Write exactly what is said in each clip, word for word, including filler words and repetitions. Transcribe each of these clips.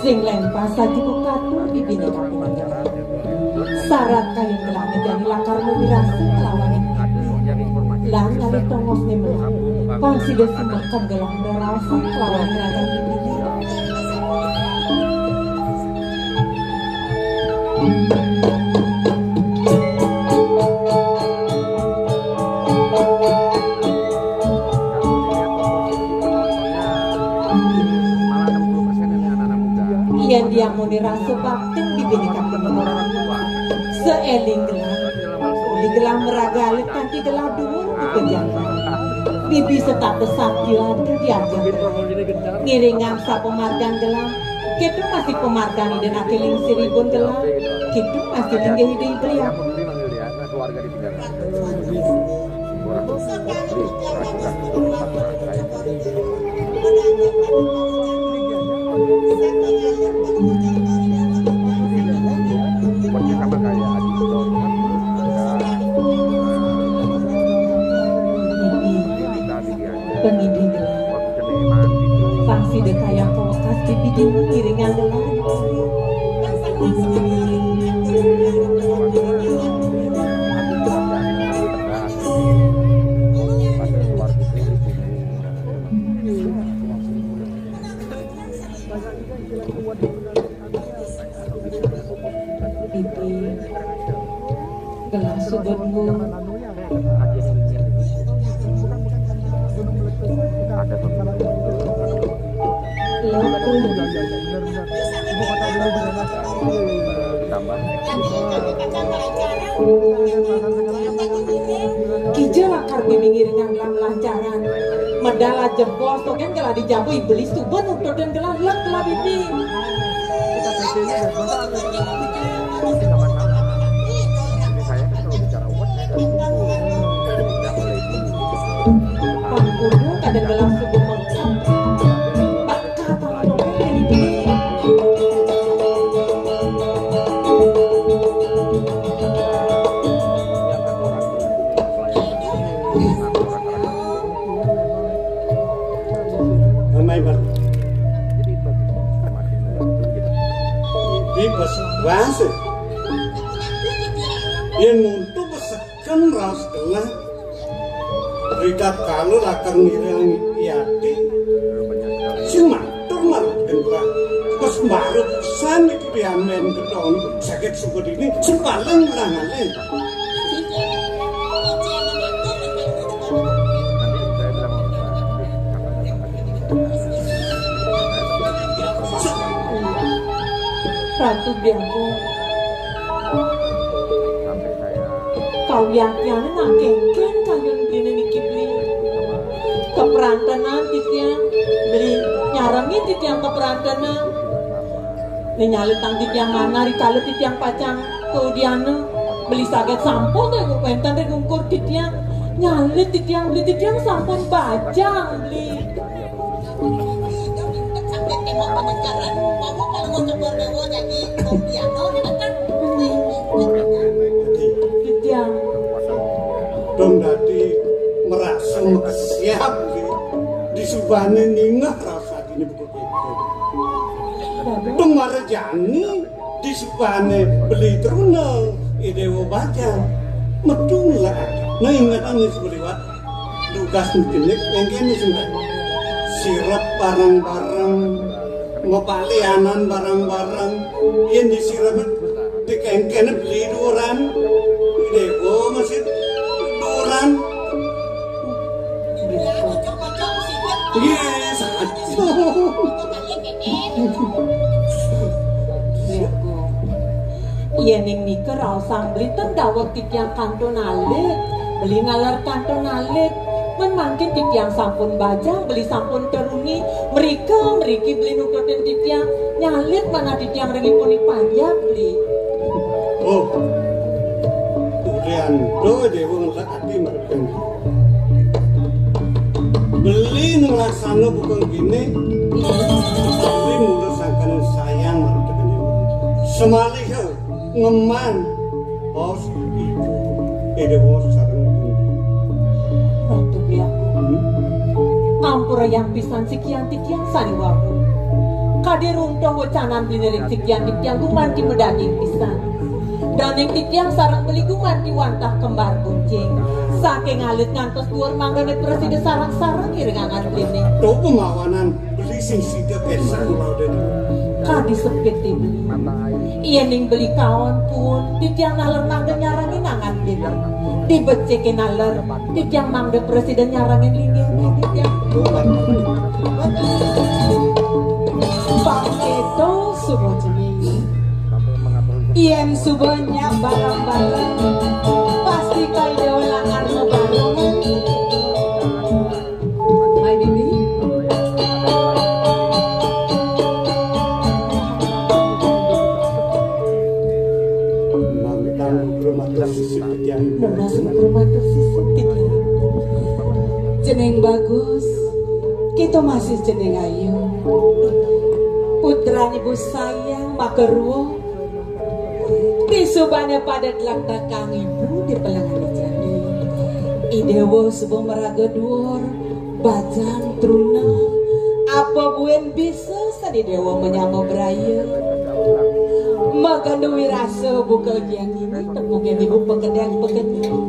Sing lempas saja ku katur di bini kampung. Sarat kayun gelah jani lakar mamirasa kelawan ibu. Lan ngalih tongosné melah, pang sida sumekem gelah ngraos kelawan ngragan ibuné. Yén diamuné rasa baktin di bini kampung, saéling gelah, di gelah maraga alit kanti gelah duur di kejaba. Bibi setata satya ati diajeng. Ngiringang sapamargan gelah, kéto masih pamargan Ida Naké Lingsir ibun gelah, kéto masih linggih Ida Ibriak. Pengiring gelah. Pang sida kayang pawekas di bidin ngiringang gelah. Bibi gelah subetmu. Loh. Kija lakar bibi ngiringang gelah malancaran. Medal aja bos, to kan gelah di jaba iblis suba nututin gelah, lek gelah bibi. Pang kudu kadén gelah suba mengkep. Bakal tanggung bibi. Amai, Bang. Ibi bas-, basa. Yén muntu beseken raos gelah, ritatkala lakar ngiring yati, sing matur marep gendra. Wes marep san iki piamén gedong saged suka dini, sing paling ngrangale. Ratu Biangun. Kawiatyané nak kénkén kayun beliné niki, beli. Kaprantenan titiang, beli, nyarengi titiang kaprantenan. Né nyalitang titiang manah rikala titiang pacang kaudiana, beli saged sampun ring wénten ring ungkur titiang. Nyalit titiang, beli, titiang sampun bajang, beli. Titiang. Dong dadi merasa makesiab, nggih. Disubané ningeh rasa dini buku itu. Dong marejani disubané beli truna, I Déwa Bajang. Metu ngelak. Nah, ingetane sebeliwat. Dugas mutinik, engkene sembah. Sirep bareng-bareng, mapalianan bareng-bareng. Yen disirep dikengkene beli duran. Dewa masih duran. Yes, aduh. Yéning nika raosang beli ten daweg titiang kantun alit, beli ngaler kantun alit. Men mangkin titiang sampun bajang, beli sampun teruni, mrika mriki beli nututin titiang, nyalit manah titiang ring ipun panjak beli. Oh, Urianto Dewa ngelak ati marep. Beli nang laksana buka kene, beli mula sangkana sayang marep kene. Semaliha ngemban pos ibu, Ida Wos sareng Bunda. Ampurayang pisan sikian titiang sane wau. Kadi runtuh wecanan beli ring sikian titiang gumanti madaging pisan. Daning titiang sareng beli gumanti wantah kembar buncing. Saking alit ngantos duur mangdane prasida sareng-sareng iring angan beliné. Tuh pemawanan beli sing sida kersa kula dadi. Kadi sepit beli. Yening beli kaon pun, titiang naler mangda nyarengin angan beliné. Dibecikin naler, titiang mangda prasida nyarengin linggih titiang. Bangketo suba jeneng. Yen suba nyak bareng-bareng, pasti kaidawan langan mabarengan. Hai, Bibi. Nunas matur sisip titiang. Jeneng bagus, kita masih jeneng ayu. Putran ibu sayang, makarua. Disubane pada dlekdekang ibu di pelengan jani. I Dewa suba maraga duur, bajang truna. Apa buin bisa sani Dewa manyama braya? Magandu wirasa buka giang ini, tepungin ibu pekedeng pekedeng.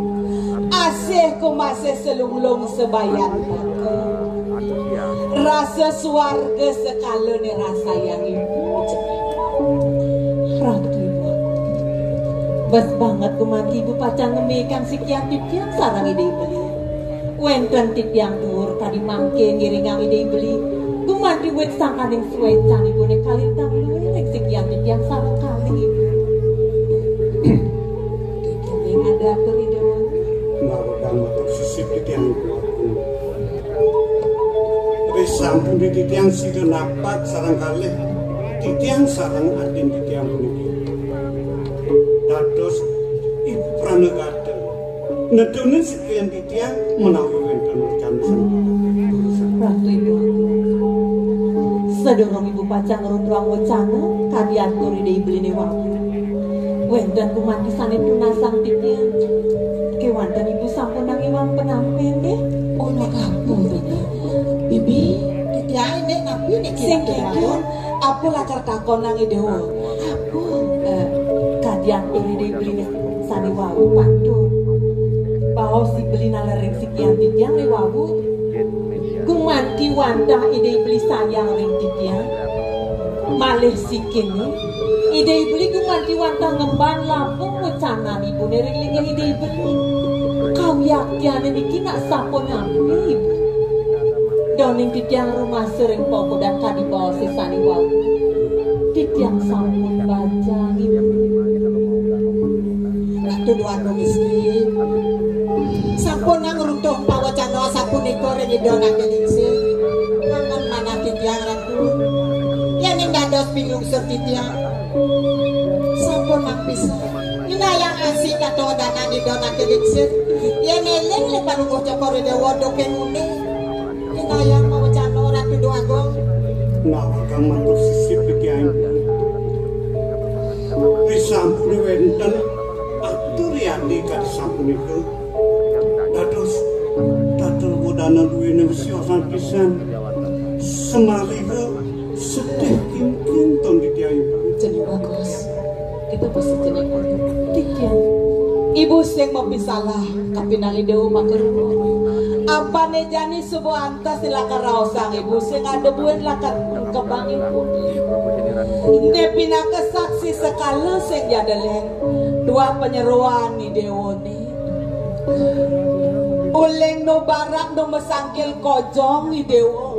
Asih ku masih selunglung sebayan baka. Rasa suarga sekala ne rasayang ibu. Ratu ibu. Bes banget gumanti ibu pacang ngemikang sikian titiang sareng Ida Beli. Wenten titiang duur kadi mangke ngiringang Ida Beli. Gumanti wit sangkaning suecan ibu ne kalintang luwih ring sikian titiang sareng kalih ibu. Kene ada atur Ida Wali. Mawadang matur sisip titiang ibu. Risampun titiang sida napak sareng kalih titiang sareng adin titiang puniki. Dados ibu pranagata. Nedunin sekian titiang menawi wenten rencana sembah. Ratu Ibu Agung. Sadurung ibu pacang ngruntuhang wecana, kadi atur Ida Beli ne wau. Wenten gumanti sane tunasang titiang. Kewanten ibu sampun nangiwang penampen nggih. Oh, ngapunten. Bibi, titiang nek napi nek sing kira-kira. Apa lakar takonang Ida Wau? Apa? Eh, kadi atur Ida Beli sane wau patut. Baos Ida Beli nalering sikian titiang ne wau. Gumanti wantah Ida Beli sayang ring titiang. Malih sikene, Ida Beli gumanti wantah ngemban labung wecanan ibune ring linggih Ida Beli. Kawiaktiane niki nak sapunapi, Ibu? Doning titiang rumasa ring pagodan kadi baos sane wau. Titiang sampun bajang, Ibu. Ratu Dwagung Istri. Sampun nang runtuh pawacana sapunika ring Ida Nangke Lingsir. Mangan manah titiang Ratu. Yening dados pinungsur titiang. Sampun nang pisan. Inayang asih katodanan Ida Nangke Lingsir. Yen eling le Palungguh Cokor Dewa doke ngune. Inayang pawacana Ratu Dwagung. Nawi kang matur sisip titiang. Risampune wenten atur yati kadi sapunika. Dados tatel wodana duwene siosan pisan. Semaliha sedih kingking ton titiang. Jeneng bagus. Kita pasti jeneng titiang. Ibu sing mapisalah, kapinang Ida maka rupa. Apane jani suba antas lakar raosang ibu sing ada buin lakar kebang ibu. Ine pinaka saksi sekala sing jadeleng. Dua penyeruan ni Dewa ni. Uling no barak no mesangkil kojong ni Dewa.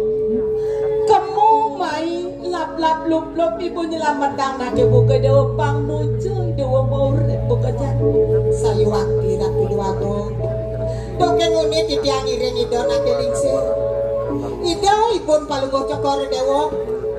Kemu mai lap-lap lup-lup ibu nyelametang nake buka Dewa pang nuju Dewa mau urip buka jani. Sayuwakti Ratu Dwagung. Doke nguni titiang iring Ida Nangke Lingsir. Ida ibun Palungguh Cokor Dewa.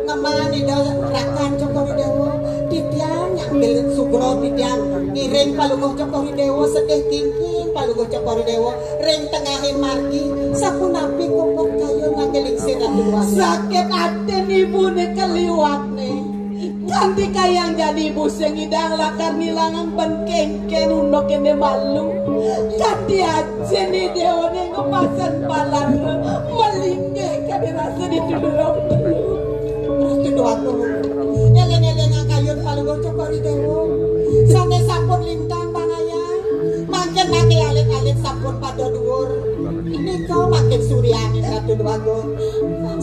Ngeman Ida rakan Cokor Dewa. Titiang nyambil sugro titiang ngiring Palungguh Cokor Dewa sedih kingking Palungguh Cokor Dewa ring tengahing margi. Sapunapi kupercaya Nangke Lingsir Ratu Dwagung. Sakit atin ibune kaliwatne. Kanti kayang jani ibu sing idang lakar nilangang ben kengken unduk kene malu. Kanti aja né déwané ngemasen palan malinggih kadirasa di Ratu Déwa Agung. Éling-élingang kayun Palungguh Cokor I Déwa. Sané sampun lintang pangayah, mangkin naké alit-alit sampun pada duwur. Nika mangkin suryaning Ratu Déwa Agung.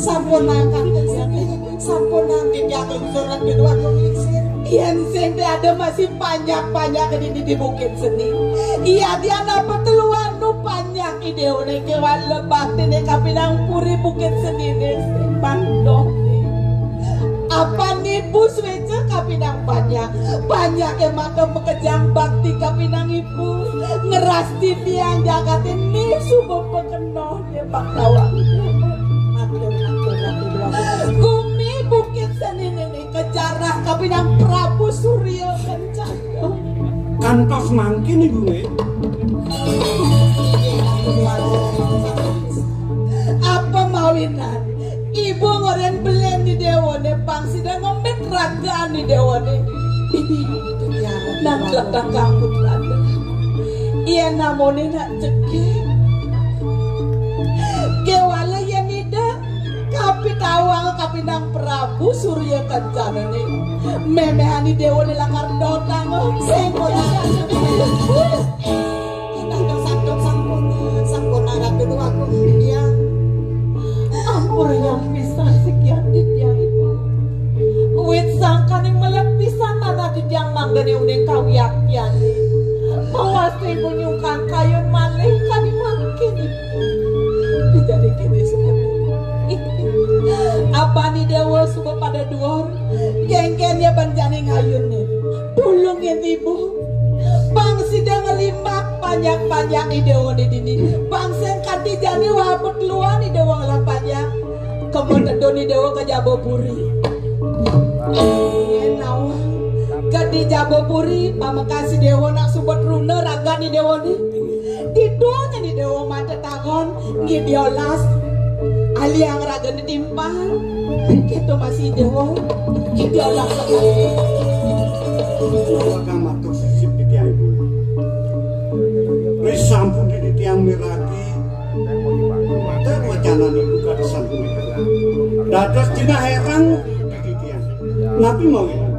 Sampun angkat sané, sampun angkat yang lungsur Ratu Déwa Agung lingsir. Yén sing ada masih panjak-panjak di, di, di Bukit Seni. Iya, dia napa teluan nu panjak I Déwané kéwan lebatiné kapinang puri Bukit Seniné sing mandoh. Apan ibu suéca kapinang panjak. Panjaké maka makejang bakti kapinang ibu. Ngrastiti tiang jagaté né suba pakenoh né Pak Tawang. Matur, matur, matur, matur. Gumi Bukit Seniné né kajarah kapinang Prabu Surya Kencana. Kantos mangkin, Ibu, nggih. Apa mawinan? Ibu ngoren belen I Déwané pang sida ngemit ragaan I Déwané. Nang lekang kangkut raga. Iya namoné nak cekik. Kéwala yén Ida kapitawang kapinang Prabu Surya Kencanané. Méméhan I Déwané lakar dotang. Sing kocak. Sampun, sampun, sampun, Ratu Déwa Agung. Iya. Ampun, yang pisan sikian titiang ibu. Wit sangkaning melet pisan manah titiang manggani uning kawiaktiané. Mawasta ibu nyungkan kayun malih kadi mangkin ibu. Dijadi kéné sumebu. Apan I Déwa suba pada duur, kéngkén ya ban jani ngayuné. Tulungin ibu. Pang sida ngelimbak panjak-panjak I Déwané dini. Pang sing kanti jani wah petluan I Déwa ngelah panjak. Kema tedun I Déwa ka Jabapuri. Yén nawang ka di Jabapuri, pamekas I Déwa nak suba truna ragan I Déwané. Ditu nyen I Déwa mata tangon, nggih diolas. Aliang raga ditimpal. Kéto masih I Déwa. Nggih diolas. Kang matur sisip titiang ibu. Wis sampun titiang miragi. Matur wacanan ibu kados sampun. Dados jinah hérang titiang. Napi mawon?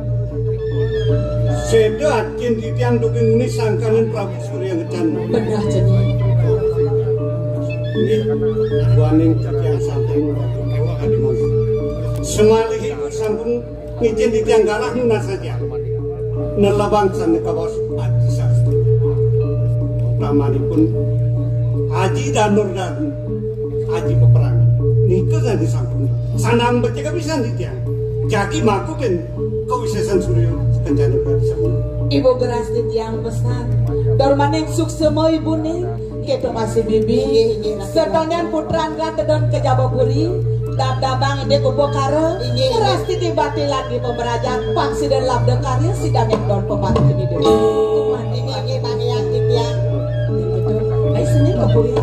Séda ajin titiang dugi nguni sangkaning Prabu Surya Kencana. Bener, Jeng. Nggih, waning titiang sampun adi mangga. Semalih ibu sampun ngijin titiang galah nunas saja. Nelebang sané kawas adi sastra. Utamanipun Aji Danur dan Aji Peperangan. Nika sané sampun. Sanang becik pisan titiang. Jagi maku ben kawisésan Surya Kencana Pradésa. Ibu geras titiang pesan. Dormaning suksema ibuné. Kéto masih bibi. Inggih, inggih, Ratu. Setonan putran katedon ka Jabapuri. Dab-dabang indik upakara. Inggih. Ngeras titi bati lagi pemerajan. Pang sida labda karya sida ngedon pemati ini dulu. Inggih, inggih, Bang Hyang titiang. Ayo sini ke Puri.